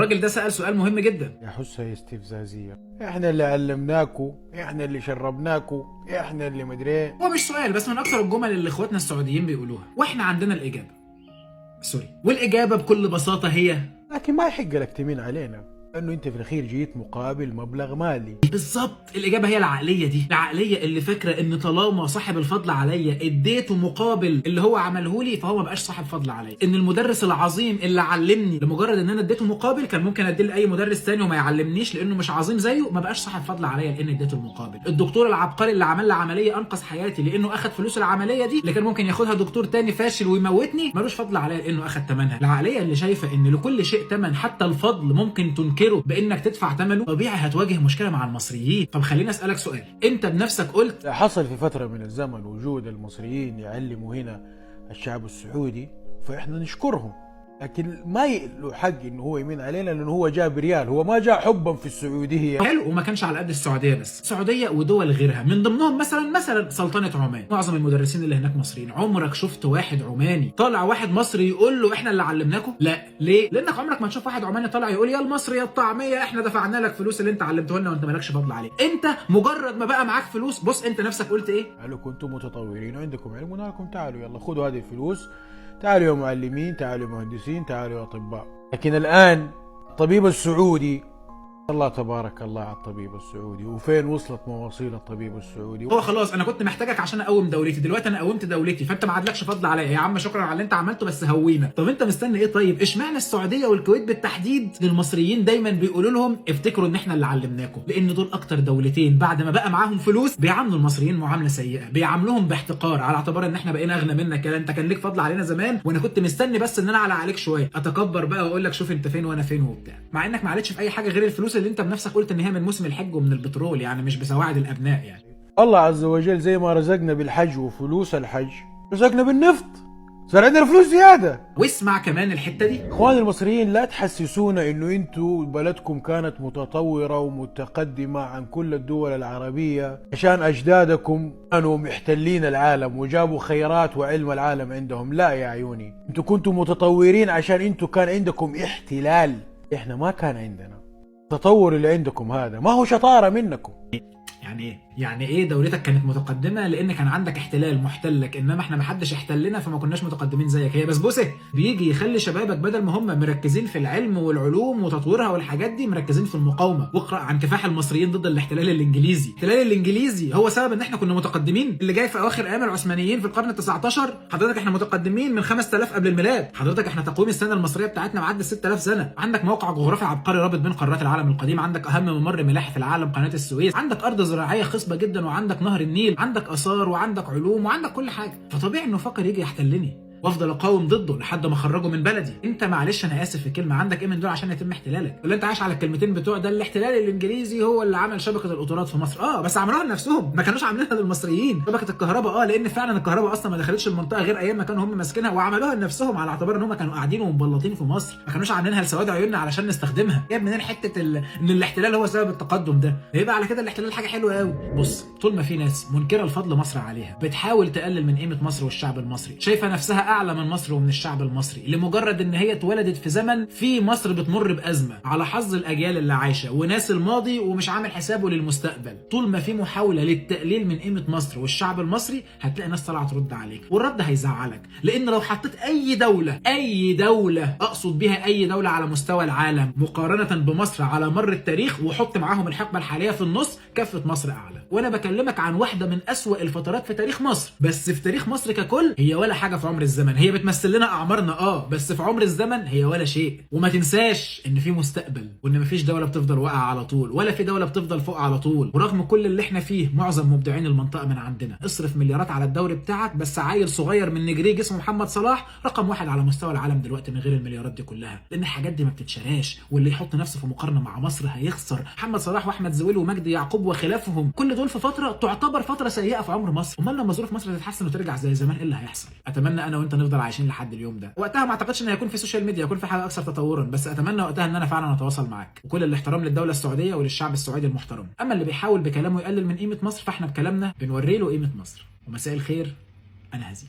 الراجل ده سأل سؤال مهم جدا. يحسها استفزازية، احنا اللي علمناكو، احنا اللي شربناكو، احنا اللي مدري ايه. هو مش سؤال بس من اكثر الجمل اللي اخواتنا السعوديين بيقولوها، واحنا عندنا الاجابة. sorry، والاجابة بكل بساطة هي لكن ما يحق لك تمين علينا، لانه انت في الاخير جيت مقابل مبلغ مالي. بالظبط. الاجابة هي العقلية دي، العقلية اللي فاكره ان طالما صاحب الفضل عليا اديته مقابل اللي هو عمله لي فهو ما بقاش صاحب فضل عليا، ان المدرس العظيم اللي علمني لمجرد ان انا اديته مقابل كان ممكن اديه لاي مدرس تاني وما يعلمنيش لانه مش عظيم زيه، ما بقاش صاحب فضل عليا لان اديته المقابل. الدكتور العبقري اللي عمل لي عملية انقذ حياتي لانه اخذ فلوس العملية دي اللي كان ممكن ياخدها دكتور تاني فاشل ويموتني، ملوش فضل عليا لانه اخذ ثمنها. العقلية اللي شايفه ان لكل شيء ثمن حتى الفضل ممكن تنكره بانك تدفع ثمنه، طبيعي هتواجه مشكلة مع المصريين. طب خليني اسالك سؤال، انت بنفسك قلت حصل في فترة من الزمن وجود المصريين يعلموا هنا الشعب السعودي فاحنا نشكرهم، لكن ما له حق انه هو يمين علينا لانه هو جاء بريال، هو ما جاء حبا في السعودية. حلو، وما كانش على قد السعودية بس، السعودية ودول غيرها من ضمنهم مثلا سلطنة عمان، معظم المدرسين اللي هناك مصريين. عمرك شفت واحد عماني طالع واحد مصري يقول له احنا اللي علمناكم؟ لا، ليه؟ لانك عمرك ما تشوف واحد عماني طالع يقول يا المصري يا الطعمية احنا دفعنا لك فلوس اللي انت علمته لنا وانت مالكش فضل عليه. انت مجرد ما بقى معاك فلوس، بص انت نفسك قلت ايه؟ قالوا كنتم متطورين وعندكم علم، قلنا لكم تعالوا يلا خذوا هذه الفلوس، تعالوا يا معلمين، تعالوا يا مهندسين، تعالوا يا اطباء. لكن الان الطبيب السعودي، الله تبارك الله على الطبيب السعودي، وفين وصلت مواصيل الطبيب السعودي؟ هو خلاص انا كنت محتاجك عشان اقوم دولتي، دلوقتي انا قومت دولتي، فانت ما عادلكش فضل عليا يا عم، شكرا على اللي انت عملته بس هوينا. طب انت مستني ايه؟ طيب اشمعنى السعودية والكويت بالتحديد للمصريين دايما بيقولوا لهم افتكروا ان احنا اللي علمناكم؟ لان دول اكتر دولتين بعد ما بقى معاهم فلوس بيعاملوا المصريين معاملة سيئه، بيعاملوهم باحتقار على اعتبار ان احنا بقينا اغنى منك، انت كان ليك فضل علينا زمان وانا كنت مستني بس ان انا اعلى عليك شوية، اتكبر بقى واقول لك شوف انت فين وانا فين وبتاع، مع انك ما عليتش في اي حاجة غير الفلوس اللي انت بنفسك قلت ان هي من موسم الحج ومن البترول، يعني مش بسواعد الابناء يعني. الله عز وجل زي ما رزقنا بالحج وفلوس الحج رزقنا بالنفط، صار عندنا فلوس زيادة. واسمع كمان الحتة دي، اخوان المصريين لا تحسسونا انه انتوا بلدكم كانت متطورة ومتقدمه عن كل الدول العربية عشان اجدادكم كانوا محتلين العالم وجابوا خيرات وعلم العالم عندهم. لا يا عيوني، انتوا كنتوا متطورين عشان انتوا كان عندكم احتلال، احنا ما كان عندنا. التطور اللي عندكم هذا ما هو شطارة منكم. يعني ايه؟ يعني ايه دولتك كانت متقدمة؟ لان كان عندك احتلال محتلك، انما احنا ما حدش احتلنا فما كناش متقدمين زيك. هي بسبوسه بيجي يخلي شبابك بدل ما هم مركزين في العلم والعلوم وتطويرها والحاجات دي، مركزين في المقاومة. واقرا عن كفاح المصريين ضد الاحتلال الانجليزي. الاحتلال الانجليزي هو سبب ان احنا كنا متقدمين. اللي جاي في اواخر ايام العثمانيين في القرن ال19، حضرتك احنا متقدمين من 5000 قبل الميلاد، حضرتك احنا تقويم السنة المصرية بتاعتنا معدي 6000 سنة. عندك موقع جغرافي عبقري رابط بين قارات العالم القديم، عندك اهم ممر ملاحي في العالم قناة السويس، عندك ارض زراعية خصبة جدا، وعندك نهر النيل، عندك اثار وعندك علوم وعندك كل حاجة. فطبيعي انه فقر يجي يحتلني وافضل اقاوم ضده لحد ما اخرجه من بلدي. انت معلش انا اسف في الكلمة، عندك ايه من دول عشان يتم احتلالك؟ ولا انت عايش على الكلمتين بتوع ده الاحتلال الانجليزي هو اللي عمل شبكة القطارات في مصر؟ بس عملوها لنفسهم، ما كانوش عاملينها للمصريين. شبكة الكهرباء لان فعلا الكهرباء اصلا ما دخلتش المنطقة غير ايام ما كانوا هم ماسكينها، وعملوها لنفسهم على اعتبار ان هم كانوا قاعدين ومبلطين في مصر، ما كانوش عاملينها لسواد عيوننا علشان نستخدمها. جايب منين حتة ان الاحتلال هو سبب التقدم ده؟ يبقى على كده الاحتلال حاجة حلوة قوي. بص، طول ما في ناس منكره لفضل مصر عليها، بتحاول تقلل من قيمة مصر والشعب المصري، شايفه نفسها اعلى من مصر ومن الشعب المصري لمجرد ان هي اتولدت في زمن في مصر بتمر بازمه، على حظ الاجيال اللي عايشه وناس الماضي ومش عامل حسابه للمستقبل. طول ما في محاولة للتقليل من قيمة مصر والشعب المصري هتلاقي ناس طالعه ترد عليك، والرد هيزعلك، لان لو حطيت اي دولة، اي دولة اقصد بيها اي دولة على مستوى العالم مقارنة بمصر على مر التاريخ، وحط معاهم الحقبة الحالية في النص، كفه مصر اعلى. وانا بكلمك عن واحدة من اسوأ الفترات في تاريخ مصر، بس في تاريخ مصر ككل هي ولا حاجة في عمر الزمن. هي بتمثل لنا اعمارنا بس في عمر الزمن هي ولا شيء. وما تنساش ان في مستقبل، وان مفيش دولة بتفضل واقعه على طول، ولا في دولة بتفضل فوق على طول. ورغم كل اللي احنا فيه، معظم مبدعين المنطقة من عندنا. اصرف مليارات على الدوري بتاعك، بس عيل صغير من نجريج اسمه محمد صلاح رقم 1 على مستوى العالم دلوقتي من غير المليارات دي كلها، لان الحاجات دي ما بتتشراش، واللي يحط نفسه في مقارنة مع مصر هيخسر. محمد صلاح واحمد زويل ومجدي يعقوب وخلافهم، كل دول في فترة تعتبر فترة سيئه في عمر مصر. امال لما ظروف مصر تتحسن وترجع زي زمان ايه اللي هيحصل؟ اتمنى انا وانت نفضل عايشين لحد اليوم ده. وقتها ما اعتقدش ان هيكون في social media، يكون في حاجة اكثر تطورا، بس اتمنى وقتها ان انا فعلا اتواصل معاك. وكل الاحترام للدولة السعودية وللشعب السعودي المحترم. اما اللي بيحاول بكلامه يقلل من قيمة مصر، فاحنا بكلامنا بنوري له قيمة مصر. ومساء الخير، انا هزيم.